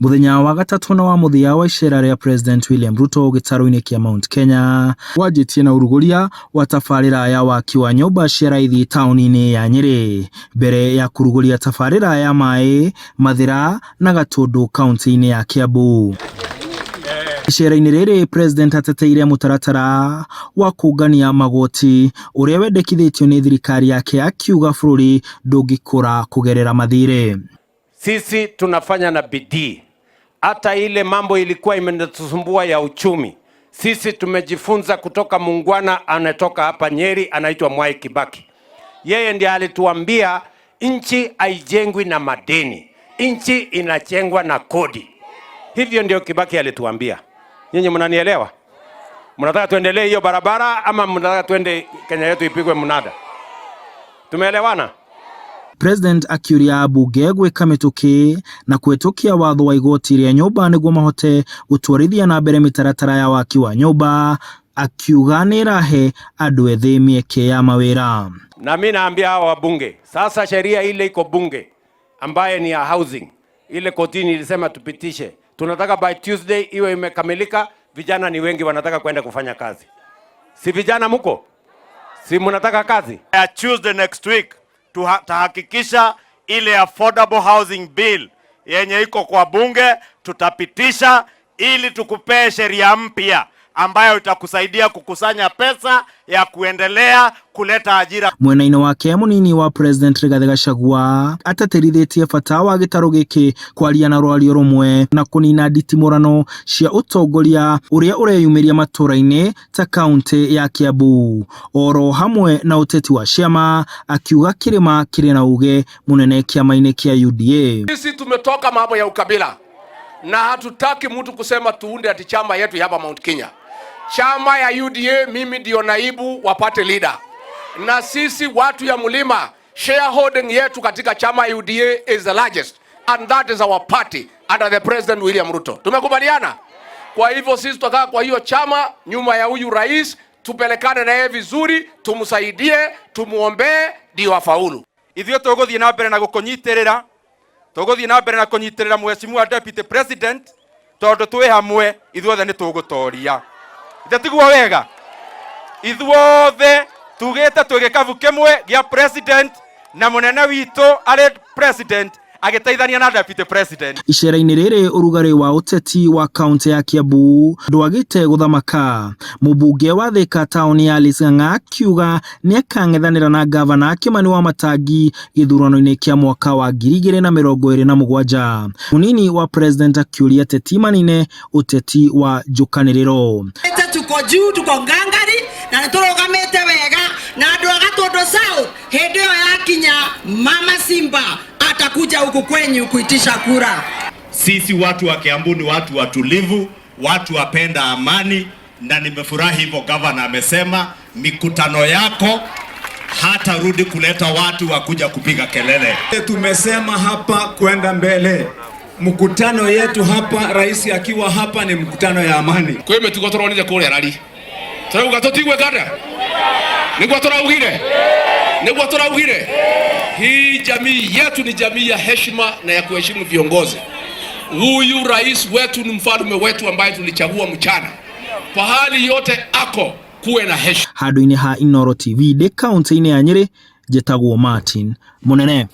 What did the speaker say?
Mũthenya wa gatatũ na wa mũthia wa icera rĩa President William Ruto gĩtarũ-inĩ kĩa Mount Kenya wanjĩtie na ũrugũria wa tabarĩra ya waki wa nyũmba cia raithi taũni-inĩ ya Nyĩrĩ mbere ya kũrugũria tabarĩra ya maĩ Mathĩra na Gatũndũ kaunti-inĩ ya Kiambu. Icera-inĩ rĩrĩ President ateteire mũtaratara wa kũngania magoti ũrĩa wendekithĩtio nĩ thirikari yake akiuga bũrũri ndũngĩkũra kũgerera mathirĩ. Sisi tunafanya na bidii. Hata ile mambo ilikuwa imetusumbua ya uchumi, sisi tumejifunza kutoka muungwana anatoka hapa Nyeri, anaitwa Mwai Kibaki. Yeye ndiye alituambia nchi haijengwi na madeni, nchi inajengwa na kodi. Hivyo ndio Kibaki alituambia. Nyinyi mnanielewa? Mnataka tuendelee hiyo barabara ama mnataka tuende Kenya yetu ipigwe mnada? Tumeelewana? President akĩũria ambunge gwĩka mĩtũkĩ na kũhĩtũkia watho wa igoti rĩa nyũmba nĩguo mahote gũtwarithia na mbere mĩtaratara ya waki wa nyũmba, akiuga nĩ ĩrahe andũ ethĩ mĩeke ya mawĩra. Na mi naambia hawa wabunge sasa, sheria ile iko bunge ambaye ni ya housing, ile kotini ilisema tupitishe, tunataka by Tuesday iwe imekamilika. Vijana ni wengi wanataka kwenda kufanya kazi, si vijana muko, si mnataka kazi? Ya Tuesday next week tutahakikisha ile affordable housing bill yenye iko kwa bunge tutapitisha, ili tukupee sheria mpya ambayo itakusaidia kukusanya pesa ya kuendelea kuleta ajira. Mwena-inĩ wake mũnini wa President Rigathĩ Gachagua atatĩrithĩtie bata wa gĩtarũ gĩkĩ kwaria na rwario rũmwe na kũnina nditimũrano cia ũtongoria ũrĩa ũreyumĩria matũra-inĩ ta kaunti ya Kiambu oro hamwe na ũteti wa ciama, akiuga kĩrĩma kĩrĩ na uge mũnene kĩama-inĩ kĩa UDA. Sisi tumetoka mambo ya ukabila na hatutaki mtu kusema tuunde ati chama yetu hapa Mount Kenya. Chama ya UDA, mimi ndio naibu wa party leader, na sisi watu ya mlima, shareholding yetu katika chama ya UDA is the largest and that is our party under the President William Ruto. Tumekubaliana? Kwa hivyo sisi tutakaa kwa hiyo chama nyuma ya huyu rais, tupelekane na yeye vizuri, tumsaidie, tumuombee ndio afaulu. Ithuĩ tũgũthiĩ na mbere na gũkũnyitĩrĩra, tũgũthiĩ na mbere na kũnyitĩrĩra mheshimiwa deputy president, tondũ twĩ hamwe ithuothe nĩ tũgũtoria. Ithe tiguo wega? Ithuothe tugĩte twĩ gĩkabu kĩmwe gĩa president na mũnene witũ arĩ president agĩteithania na deputy president. Icera-inĩ rĩrĩ ũrugarĩ wa ũteti wa kaunti ya Kiambu ndwagĩte gũthamaka. Mũmbunge wa Thika taũni ya Alice Ng'ang'a akiuga nĩakang'ethanĩra na gavana Kimani Wamatangi gĩthurano-inĩ kĩa mwaka wa 2027. Mũnini wa president akĩũria ateti manine ũteti wa njũkanĩrĩro. Tuko juu, tuko ngangari na nĩtũrũgamĩte wega na andũ a Gatũndũ South, hĩndĩ ĩyo yakinya Mama Simba atakuja huku kwenyu kuitisha kura. Sisi watu wa Kiambu ni watu watulivu, watu wapenda amani, na nimefurahi hivyo gavana amesema mikutano yako hatarudi kuleta watu wa kuja kupiga kelele. Tumesema hapa kwenda mbele, mkutano yetu hapa, rais akiwa hapa, ni mkutano ya amani. Kwĩ mĩtugo tũronire kũrĩa rari tũrauga tũtigwĩka nĩguo tũraugire, nĩguo tũraugire. Hii jamii yetu ni jamii ya heshima na ya kuheshimu viongozi. Huyu rais wetu ni mfalme wetu ambaye tulichagua mchana. Pahali yote ako kuwe na heshima. Handũ-inĩ ha Inooro TV ndĩ kaunti-inĩ ya Nyĩrĩ, njĩtagwo Martin Mũnene.